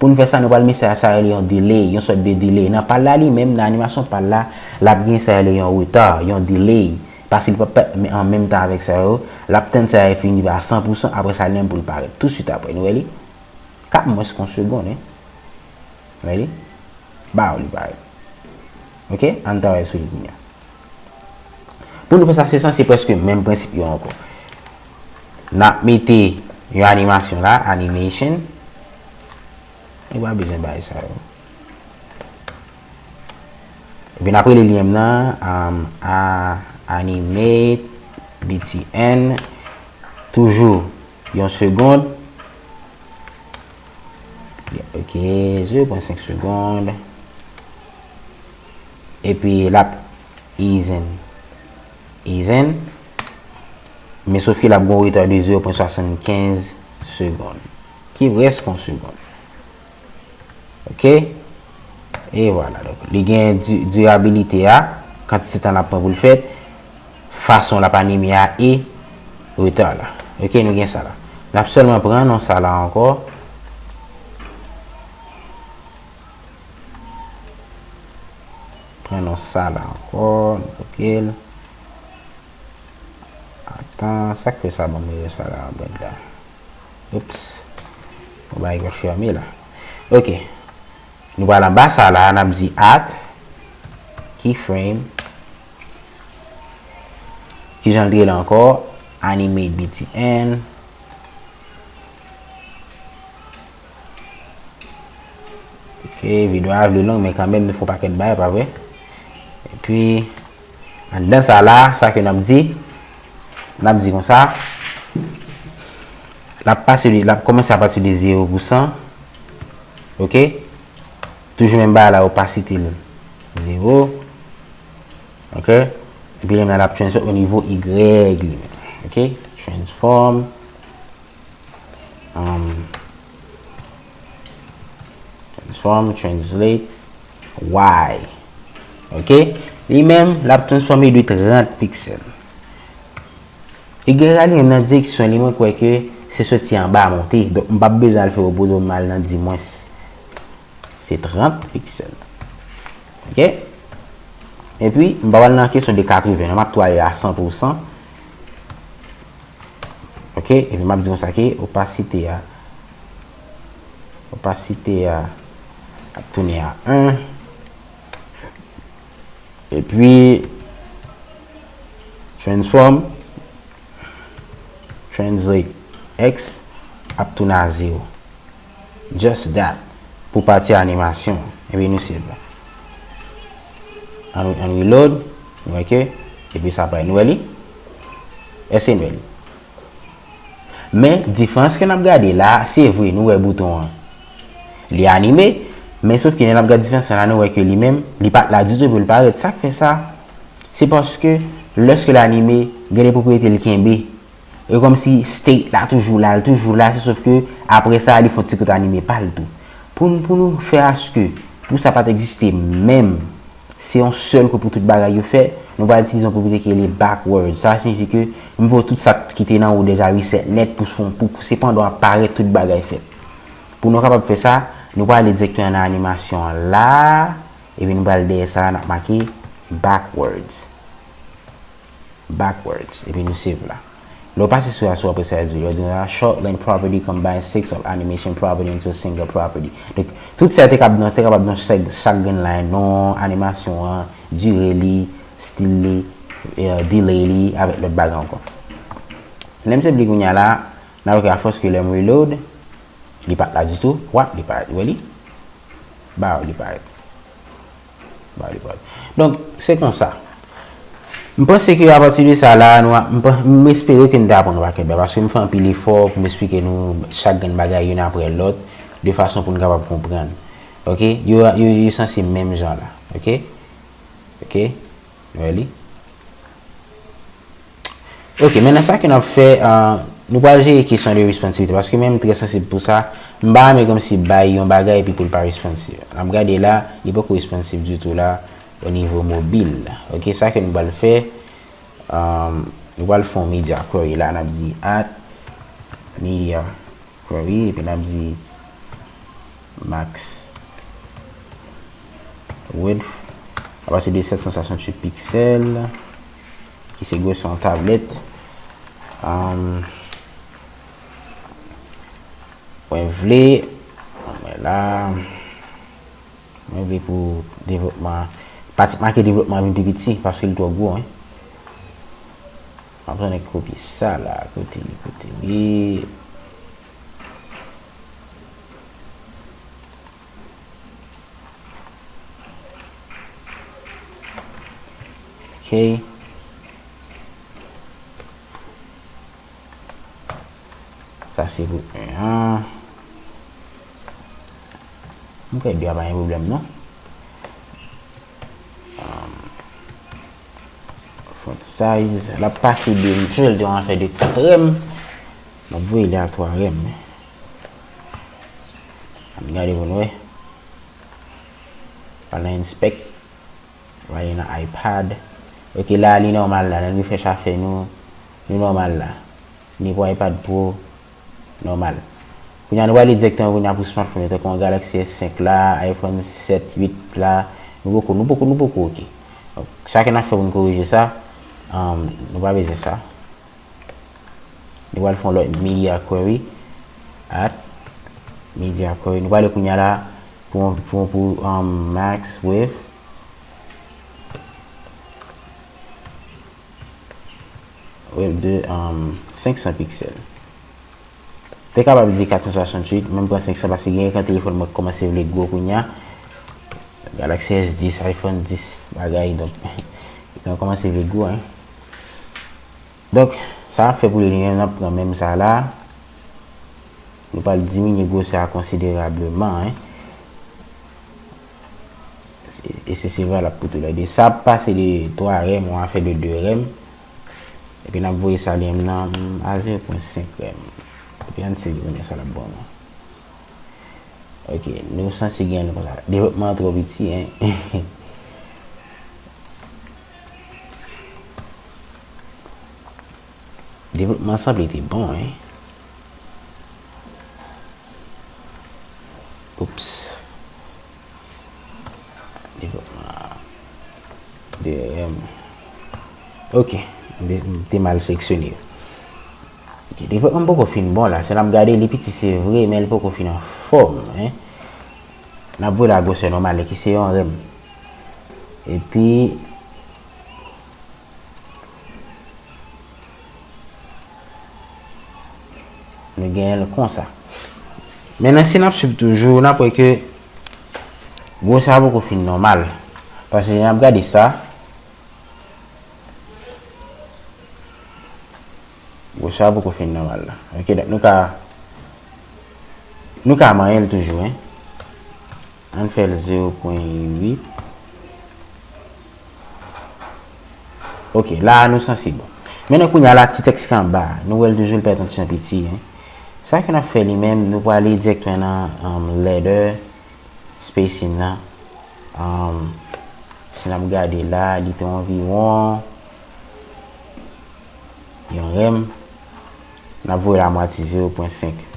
Pou n fè sa, nou pral met sa, sa rele yon delay, yon sòt de delay. Nan pal la li menm, nan animasyon pal la, l ap gen sa rele yon reta, yon delay. Paske li p ap fèt an menm tan avèk sa yo. L ap tann sa yo fini a san pou san, apre sa li menm pou l parèt. Tousuit apre, nou wè li? K ap mwens ke yon segonn, wi. Wè li? Ba w li parèt. Ok? Ann travay sou li kounye a. Pou nou fè sa, se sanse prèske menm prensip yo ankò. N ap mete yon animasyon la, animation. Nou pa bezwen bay sa yo. Epi n ap rele lyen m nan, um, a, animate B T N. Toujou yon segonn. Ok, zewo pwen senk segonn. Epi l ap ease in. Ease in. Men sof ke l ap gen yon reta de zewo pwen swasannkenz segonn. Ki prèske yon segonn. Ok? E vwala. Donk, li gen di-, dirabilite a, kantite tan l ap pran pou l fèt, fason l ap anime a e reta la. Ok, nou gen sa la. N ap sèlman pran non sa la ankò. Pran non sa la ankò, nou kopye l. Atan, sa k fè sa ban m erè sa la, brèd la? Oups. Yon bagay k ap fèmen la. Ok. Nou pral anba sa la, n ap di at, keyframe. Kijan l te rele ankò? Animate B T N. Ok, videyo a vle long, men kanmenm, nou fè yon pakèt bagay, pa vre? Epi, anndan sa la, sa ke n ap di, n ap di konsa, l ap pase de, l ap kòmanse apati de zewo pou san. Ok? Toujou menm bagay la, opasite l zewo. Ok? Epi li menm nan l ap transform o nivo Y li menm. Ok? Transform. Um, transform, translate, Y. Ok? Li menm, l ap transfòme de trant piksèl. Y la li menm nan direksyon li, mwen kwè ke se soti anba monte. Donk, m p ap bezwen al fè opoze, m al nan di mwens. Se trant piksèl. Ok? Epi, m pa pral nan kesyon de katreven, non, m ap tou ale a san pou san. Ok, epi m ap di konsa ke opasite a, opasite a ap tounen a en. Epi, transform, translate, X ap tounen a zewo. Just that. Pou pati animasyon. Epi nou save la. Ann, ann reload. Nou wè ke, epi sa parèt. Nou wè li? Èske nou wè li? Men, diferans ke n ap gade la, se vre, nou wè bouton an. Li anime, men sof ke lè n ap gade diferans lan la, nou wè ke li menm, li pa t la ditou pou l parèt. Sa k fè sa? Se paske, lèske l anime, gen de pwopriyete l kenbe. E kòmsi state la toujou la, l toujou la, se sof ke apre sa, li fè yon ti kout anime pa l tou. Pou n, pou nou fè aske, pou sa pa t egziste menm, se yon sèl kou pou tout bagay yo fèt, nou pral itilize yon pwopriyete ki rele backward. Sa siyifi ke m voye tout sa ki te nan ou deja reset nèt pou, pou, pou sepandan w ap parèt tout bagay fèt. Pou nou kapab fè sa, nou pral ale dirèkteman nan animasyon an la, epi nou pral dèyè sa la, n ap make backwards. Backwards, epi nou save la. Lè w pase sou la, sou apre sa, yo di, yo di la, short length property combines six of animation property into a single property. Donk, tout sa te kab nan, te kapab nan chak, chak grenn line, non, animasyon an, dire li, stil li, eh, delay li, avèk lòt bagay ankò. Lè m save li kounye a la, n a wè ke afòs ke lè m reload, li pa t la ditou, wap, li parèt, ou wè li? Ba, li parèt. Ba, li parèt. Donk, se konsa. M panse ke apati de sa la, nou a, m pa, m espere ke n te aprann yon pakèt bagay, paske m fè anpil efò pou m esplike nou chak grenn bagay youn apre lòt, de fason pou n kapab konprann. Ok? Yo, yo, yo sanse menm jan la. Ok? Ok? Nou wè li? Ok, men nan sa ke n ap fè, ah, nou pral jere kesyon de responsivity, paske mwen menm m trè sansib pou sa. M pa renmen kòmsi bay yon bagay epi pou l pa responsive. N ap gade la, li poko responsive ditou la, o nivo mobil. Ok, sa ke nou pral fè, ah, nou pral fè yon media query la, n ap di at media query, epi n ap di max width, apati de sèt san swasanntuit piksèl, ki se gwosè yon tablèt. Am, mwen vle, mwen la, mwen vle pou devlopman, pati make devlopman vin pi piti, paske li twò gwo, wi. M ap tounen kopye sa la, kote li, kote li. Ok. Sa se pou en an. M kwè de a pa gen pwoblèm, non. Um, font size. L ap pase de, m chanje l te yon afè de kat rèm. M ap voye li a twa rèm. Ann gade pou n wè. Al nan inspect. Voye nan iPad. Ok, la, li nòmal la. Nan refresh afè nou, nou nòmal la. Ni pou iPad Pro, nòmal. Kounye a, nou prale dirèkteman kounye a pou smartphone yo, tankou yon Galaxy S senk la, iPhone sèt, uit la. Nou poko, nou poko, nou poko, ok. Donk, sa ke n ap fè pou n korije sa, um, nou pa bezwen sa. Nou pral fè yon lòt media query. At media query. Nou prale kounye a la pou, pou, pou, um, max width. Width de, um, senk san piksèl. Te kapab di kat san swasanntuit, men m pran senk san paske gen kan telefòn mwen kòmanse vle gwo kounye a. Galaxy S dis, iPhone dis, bagay, donk, li kòmanse vle gwo, en. Donk, sa n ap fè pou li, li menm, n ap pran menm sa la. Nou pral diminye gwosè a konsiderableman, en. E se, se valab pou toulède. Sa ap pase de twa rèm, yon afè de de rèm. Epi n ap voye sa li menm nan, a zewo pwen senk rèm. Epi ann save kounye a sa l ap ban nou. Ok, nou sanse gen nou konsa. Devlopman an twò piti, en. Devlopman an sanble te bon, en. Oups. Devlopman an. de, em, ok, m te, m te mal seleksyone yo. Ok, depatman m poko fin bon la. Si n ap gade, li piti se vre, men li poko fin anfòm, en. N ap voye l a gwosè nòmal, ki se yon rèm. Epi, nou genyen l konsa. Mentnan, si n ap swiv toujou, n ap wè ke gwosè a poko fin nòmal. Paske n ap gade sa, gwosè a poko fin nòmal la. Ok, donk nou ka, nou ka manyen l toujou, en. Ann fè l zewo pwen uit. Ok, la a nou sanse bon. Mentnan kounye a la, ti tèks ki anba a, nou wè l toujou, l parèt yon ti jan piti, en. Sa ke n ap fè li menm, nou prale dirèkteman nan, um, letter spacing nan. Um, si n ap gade la, li te anviwon yon rèm, n ap voye l a mwatye, zewo pwen senk.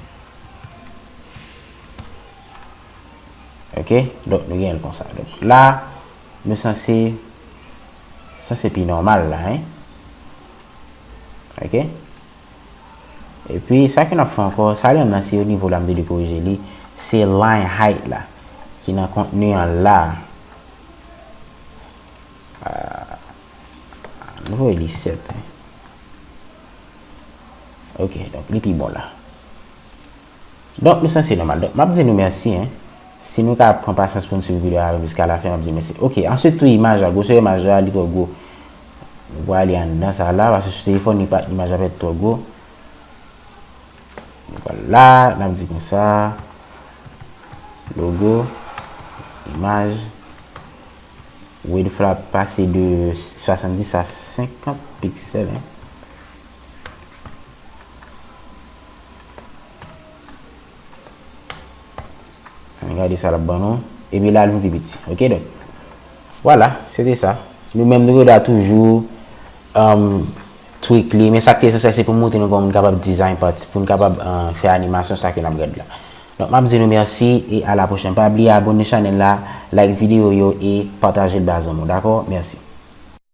Ok? Donk, nou genyen l konsa. Donk, la, nou sanse, sanse pi nòmal la, en. Ok? Epi, sa ke n ap fè ankò, sa li menm nan, se o nivo la, m te dwe korije li, se line height la, ki nan kontni an la. Ah, nou voye li sèt, en. Ok, donk, li pi bon la. Donk, nou sanse nòmal. Donk, m ap di nou mèsi, en. Si nou ka pran pasyans pou n swiv videyo a jiska lafen, m ap di mèsi. Ok, answit tou, imaj la, gwosè imaj la, li twò gwo. Nou prale anndan sa la, paske sou telefòn, li pa, imaj la pèt twò gwo. Nou pral la, n ap di konsa, logo, imaj, width la pase de swasanndis a senkant piksèl, en. Ann gade sa l ap ban nou. Epi la, l vin pi piti. Ok, donk. Vwala, se te sa. Nou menm, nou gen dwa toujou, um, tweak li. Men sa k te esansyèl, se pou m montre nou kòman nou kapab design parti, pou nou kapab, uh, fè animasyon sa ke n ap gade la. Donk, m ap di nou mèsi e a la pwochèn. Pa bliye abòne chanèl la, like videyo yo e pataje l ba zanmi w, dakò? Mèsi.